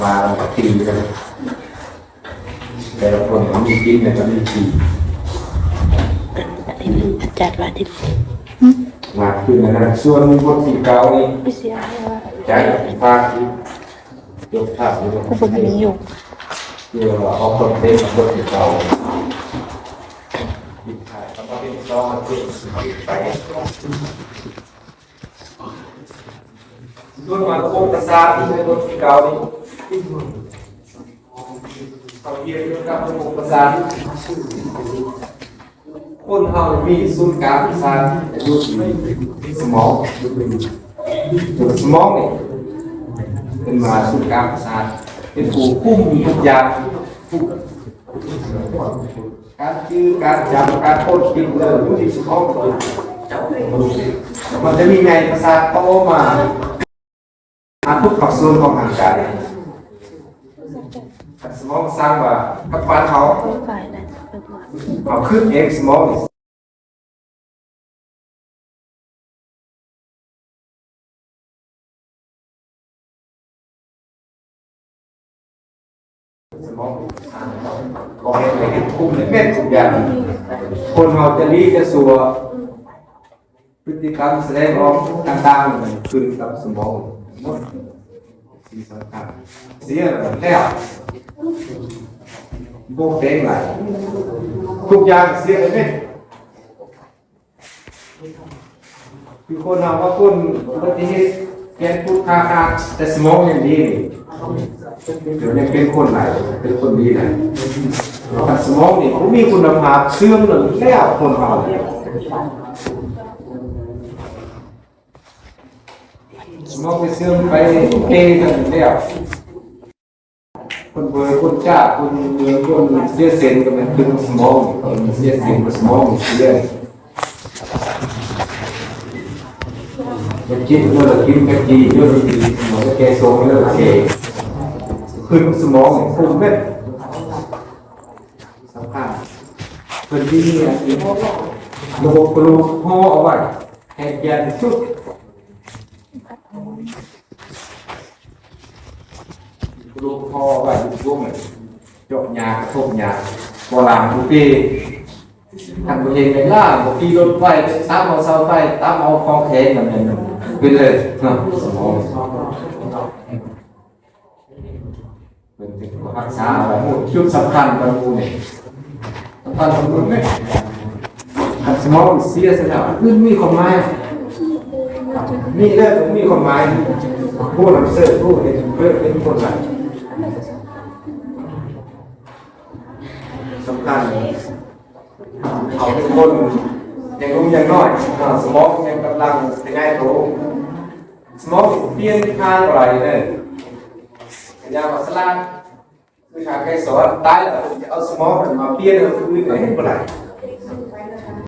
ວ່າກັນ ແຕ່ລະຄົນກໍມີກິນ ແລ້ວກໍມີຂີ່ ອັນນີ້ມັນຈັດວ່າທີ່ ມາຄືນນັ້ນ ສ່ວນບົດທີເກົ້ານີ້ ໄປເສຍໃຫ້ວ່າ ຈາກພາກທີ່ ຍົກພາບຢູ່ ກໍບໍ່ມີຢູ່ ເພື່ອວ່າອອກຄອນເທັນບົດທີເກົ້າ ມີຖ່າຍຄຳວ່າເປັນຊອງ ເປັນໄປ ສ່ວນມາລະບົບປະສາດທີ່ໃນບົດທີເກົ້ານີ້ ເຂົາຮຽນກ່ຽວກັບລະບົບປະສາດ. ຄົນເຮົາມີສູນກາງປະສາດຢູ່ທີ່ສະໝອງ. ສະໝອງນີ້ເປັນວ່າສູນກາງປະສາດ ເປັນຜູ້ຄຸມທຸກຢ່າງ. ການຈື່ ການຈຳ ການຄົ້ນຄິດເລື່ອງຢູ່ທີ່ສະໝອງ ມັນຈະມີໃຍປະສາດຕໍ່ມາຫາທຸກພາກສ່ວນຂອງຮ່າງກາຍ. ສະໝອງສັ່ງວ່າກັບບ້ານເຮົາ ເຮົາຄິດເອງ ສະໝອງ ສະໝອງ ບໍ່ເຮັດໃຫ້ເຮັດ ຄຸມໃຫ້ເປັນທຸກຢ່າງ. ຄົນເຮົາຈະດີຈະຊົ່ວ ພຶດຕິກຳສະແດງອອກຕ່າງໆ ມັນຂຶ້ນກັບສະໝອງໝົດ. ສິ່ງສຳຄັນ ເສຍແລ້ວ ບໍ່ແປງຫຼາຍ ທຸກຢ່າງເສຍໄປເບິດ. ຄືຄົນເຮົາວ່າຄົນອຸບັດຕິເຫດ ແຂນພຸດຂາຂາດ ແຕ່ສະໝອງຍັງດີນີ້ ດຽວນີ້ເປັນຄົນຫຼາຍ ເປັນຄົນດີຫຼາຍ. ຄັນສະໝອງນີ້ບໍ່ມີຄຸນນະພາບ ເສື່ອມແລ້ວ ຄົນເຮົາ ສະໝອງໄປເສື່ອມໄປເປກັນແລ້ວ. ຄົນເບີ ຄົນຈ້າ ຄົນເມືອງ ຄົນເສຍເສັ້ນກໍແມ່ນເປັນສະໝອງ ຄົນເສຍເສັ້ນກໍສະໝອງເສຍ. ຢາກກິນ ເອີ ກິນກະຈີ ເອີ ກິນສະໝອງ ແກ່ຊົງ ເອີ ແກ່ ຂຶ້ນສະໝອງ ຂຶ້ນເມັດ ສຳຄັນ. ເພິ່ນມີອັນນີ້ ລະບົບກະດູກຫໍ່ເອົາໄວ້ ໃຫ້ແກ່ນທີ່ສຸດ. ລູກພໍ່ໄວ້ຢູ່ວົງ ຈົກຫຍ້າ ກະທົບຫຍ້າ ບໍ່ລ້າງບໍ່ຕີ ຄັນບໍ່ເຫັນແມ່ນລ້າງ ບໍ່ຂີ່ລົດໄຟ ຕຳເອົາເສົາໄຟ ຕຳເອົາຂອງແຂງ ນັ້ນແມ່ນເປັນເລີຍເນາະ ສະໝອງ. ເພິ່ນເປັນຜູ້ຮັກສາເອົາໄວ້ ຈຸດສຳຄັນຂອງໝູ່ນີ້ ສຳຄັນຂອງໝູ່ນີ້ ຄັນສະໝອງເສຍຊະແລ້ວ ອື່ນມີຄວາມໝາຍ ມີແລ້ວບໍ່ມີຄວາມໝາຍ ຜູ້ນຳເສີດ ຜູ້ເຮັດເພິ່ນເປັນຄົນຫຼາຍ ສຳຄັນ ເຂົາເປັນຄົນຍັງໜຸ່ມຍັງນ້ອຍ ສະໝອງຍັງກຳລັງຂະຫຍາຍໂຕ ສະໝອງປ່ຽນທາງບໍ່ໄດ້ເດີ ກະຢ່າວ່າສະຫຼາດ ຄືທາງໄກສອນ ຕາຍແລ້ວເພິ່ນຈະເອົາສະໝອງນັ້ນມາປ່ຽນໃຫ້ຄົນອື່ນກໍເຮັດບໍ່ໄດ້.